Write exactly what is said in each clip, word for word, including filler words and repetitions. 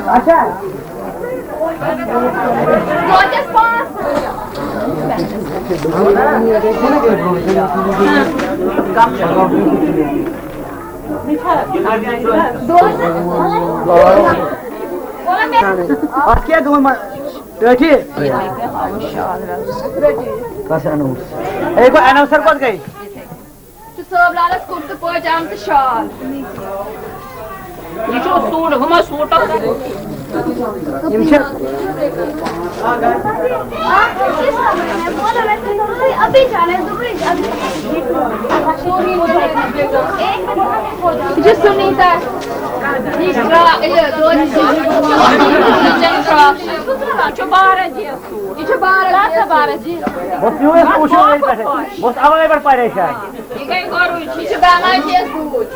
اچھا۔ اَتھ کیٛاہ گوٚو ما-، ٹٲٹھی؟ کَس اَنوُس؟ اے، گوٚو اَنوسَر کوٚت گٔے؟ چھُ صٲب لالَس کُرتہٕ پٲجامہٕ تہٕ شال۔ یہِ چھُ سوٗٹ، ہُمو سوٗٹو۔ یِم چھِ ابھی جانا ہے دبئی، ابھی۔ یہ جو سنیتا، یہ فرا-، یہ دو چیزیں۔ یہ چھُ بارہ جی سوٗٹ۔ یہ چھُ بارہ جی۔ بہٕ اوسُس یِہوٚے وٕچھان أتھۍ پٮ۪ٹھٕ۔ بہٕ اوسُس اَوَے پٮ۪ٹھ پریشان۔ یہ گٔے گۄرٕچ، یہ چھِ بناوان کینٛہہ سوٗٹ۔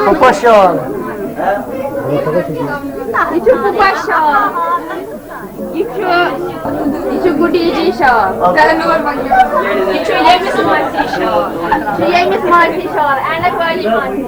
پھُپھا شال۔ یہ چھُ پھُپھا شال۔ یہ چھُ، یہ چھُ گُڈی جی شال۔ یہ چھُ ییٚمِس ماسی شال۔ یہ چھُ ییٚمِس ماسی شال، عینک والی ماسی۔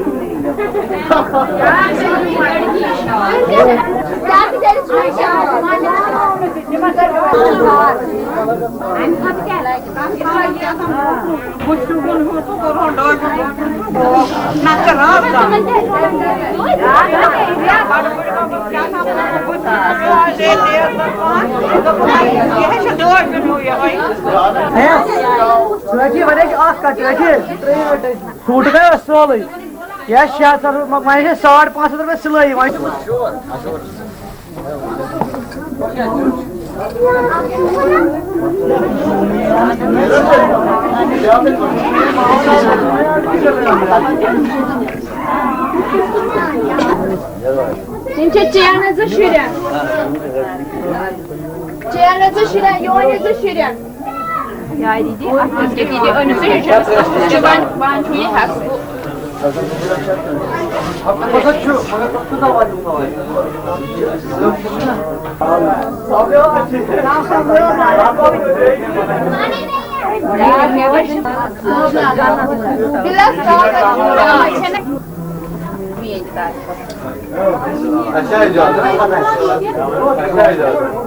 ٹٲٹھی، وۄنۍ چھِ اَکھ کَتھ، ٹٲٹھی۔ سوٗٹ گٔے اَصٕلٕے۔ یا شےٚ ہَتھ رۄپیہِ، وۄنۍ چھِ ساڑ پانٛژھ ہَتھ رۄپیہِ سِلٲیی، وۄنۍ چھِ یِم چھِ چینہٕ زٕ شُرٮ۪ن۔ چینہٕ زٕ شُرٮ۪ن، یورٕ زٕ شُرٮ۪ن۔ یا دیدی، اَتھ منٛز کیٛاہ دیدی، أنِو تُہۍ یہِ چھُ، یہِ چھُ وَن-، وَن چھُ یہِ ہٮ۪س۔ اچھا اجازت، اچھا اجازت۔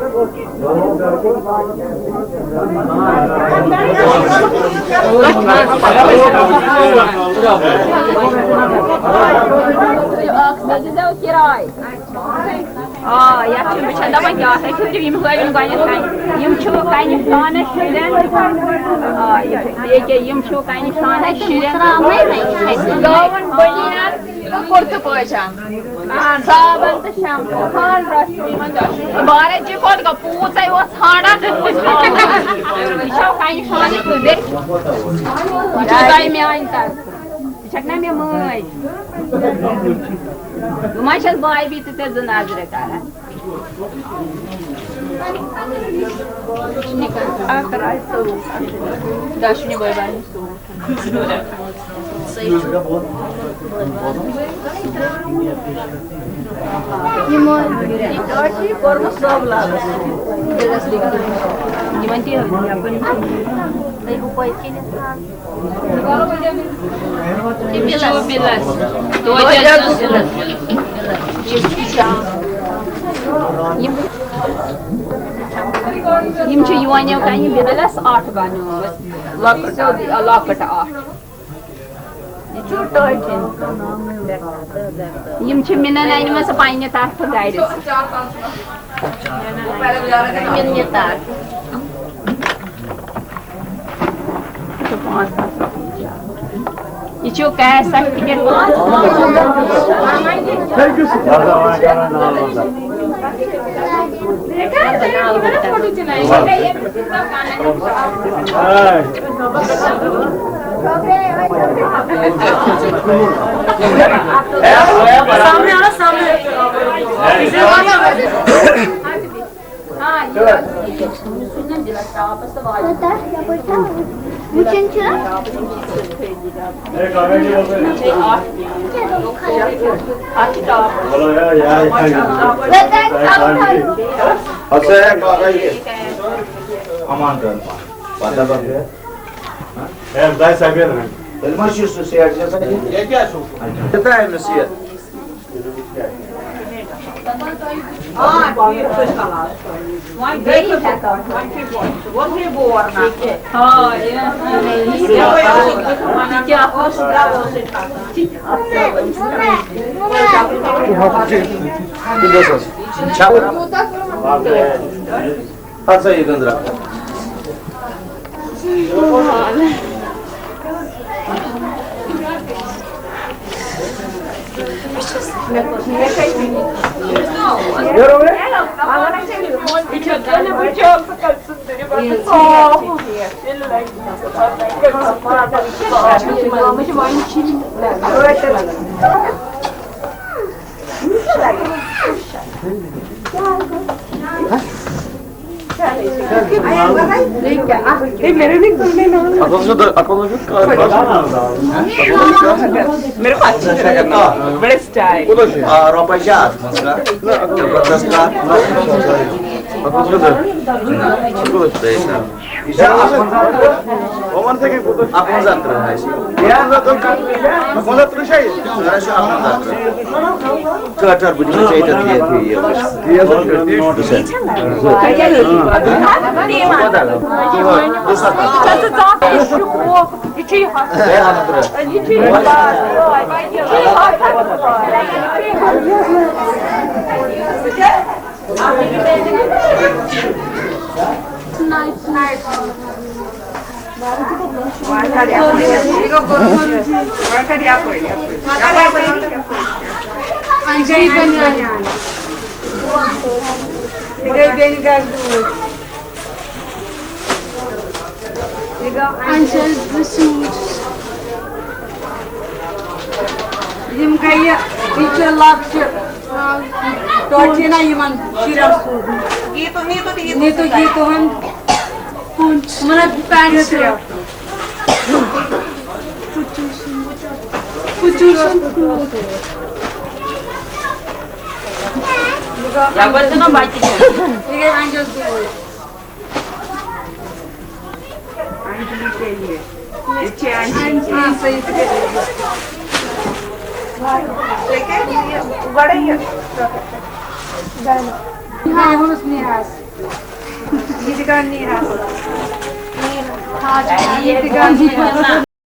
آ، یَتھ چھِ، بہٕ چھَس دَپان، کیٛاہ سا چھِو تُہۍ یِم ہٲوِو گۄڈٕنٮ۪تھ کَنہِ؟ یِم چھِو کَنہِ پانَس شُرٮ۪ن۔ آ، یہِ، ییٚکیٛاہ یِم چھِو کَنہِ پانَس شُرٮ۪ن۔ گاوَن بٔنیَن تہٕ کُرتہٕ پٲجام۔ صابن تہٕ شمپو، خانٛدرس چھُ یِمن دۄشوٕنی۔ بارہ جی کوٚت گوٚو؟ پوٗژے اوس ژھانٛڈان تہٕ پوٗژ ژھانٛڈان۔ یہِ چھو کَنہِ شانہِ تہٕ بیٚیہِ یہِ چھو تۄہہِ میٛانہِ طرفہٕ۔ یہِ چھَکھ نا مےٚ مٲج؟ بہٕ ما چھَس بایہِ بیٚنہِ تہِ ژےٚ زٕ نظرٕ کران؟ اکھ راے سۭتۍ۔ دۄشوٕنی بٲے بارنٮ۪ن سۭتۍ۔ یِمن تہِ یَپٲرۍ۔ یِم چھِ بِلَس۔ توتہِ حظ چھِ یِم، یِم چھِ یِوان یِم کَنہِ بِلَس اَٹھ بَنٲومٕژ۔ لۄکٕٹ، سیوٚد، لۄکٕٹ اَٹھ۔ یہِ چھُ ٹٲٹھۍ۔ یِم چھِ مِنَن اَنِمَژٕ پنٛنہِ طرفہٕ گَرِ۔ مِننہِ طرفہٕ۔ یہِ چھُ پانٛژھ ساس رۄپیہِ۔ یہِ چھُ کیش سرٹیفکیٹ پانٛژھ ساس۔ سامنے آنا، سامنے۔ ہاں، یہ وٕچھان چھِ۔ اَدٕ سا ہے کاغذ یہِ۔ اَمان کَر پَتہ پَتہ۔ ہے، خۄداے صٲب یَتھ رَنٛگ۔ تیٚلہِ ما چھُ سُہ سیٹ چھِ آسان یہِ؟ ییٚتہِ آسُن۔ یہِ درٛاے أمِس یہِ۔ آ، ٹھیٖک چھُ، خلاص۔ وۄنۍ بیٚیہِ ہٮ۪کان۔ وۄنۍ چھُ بور، وۄنۍ چھُ بور نہ۔ آ، یہِ۔ یہِ کیٛاہ اوس؟ یہِ گوٚژھ حظ۔ چھا؟ اَدٕ سا یہِ گٔنٛزرا۔ اَتھ منٛز چھُ دٔ-، اَتھ منٛز چھُ کانٛہہ۔ میرے پاس چھُ بڑے سٹائل۔ کوٗتاہ چھُ؟ آ، رۄپَے چھِ اَتھ منٛز کانٛہہ۔ زبردست کانٛہہ۔ اَتھ منٛز چھُ دٔ-، کوٗتاہ چھُ؟ اَتھ منٛز اَتھ ترٕٛہ آسہِ۔ اَتھ منٛز اَتھ ترٕٛہ چھا یہِ؟ سَر، اَسہِ چھُ اَتھ منٛز اَتھ ترٕٛہ۔ ٹھٔہر، ٹھٔہر، بہٕ دِمے ژےٚ ییٚتٮ۪تھ یہِ، یہِ، یہِ۔ یہِ چھُ یہِ۔ ہے، اَتھ ترٕٛہ۔ یِم گٔیہِ، یہِ چھِ لۄکچہِ ٹوٹھ چھِ نہ یِمن شُرٮ۪ن سوٗزمٕژ۔ یہِ تُہۍ، نِتو تہٕ یہِ نِتو تُہۍ۔ یہِ تُہُنٛد۔ یِمن ہا پینٹ شٲٹ۔ یَپٲرۍ چھِنہ بَچہِ کھٮ۪ن۔ یہِ گٔے اَنجَس بوے۔ اَنجلی کے لیے۔ یہِ چھِ اَنجلی۔ ہاں، صحیح۔ تُہۍ کیٛازِ یہِ گۄڈَے یہِ؟ ہاں، ووٚنُس نیہاس۔ یہِ تہِ گوٚو نیہاس۔ یہِ تہِ گوٚو نیہاس۔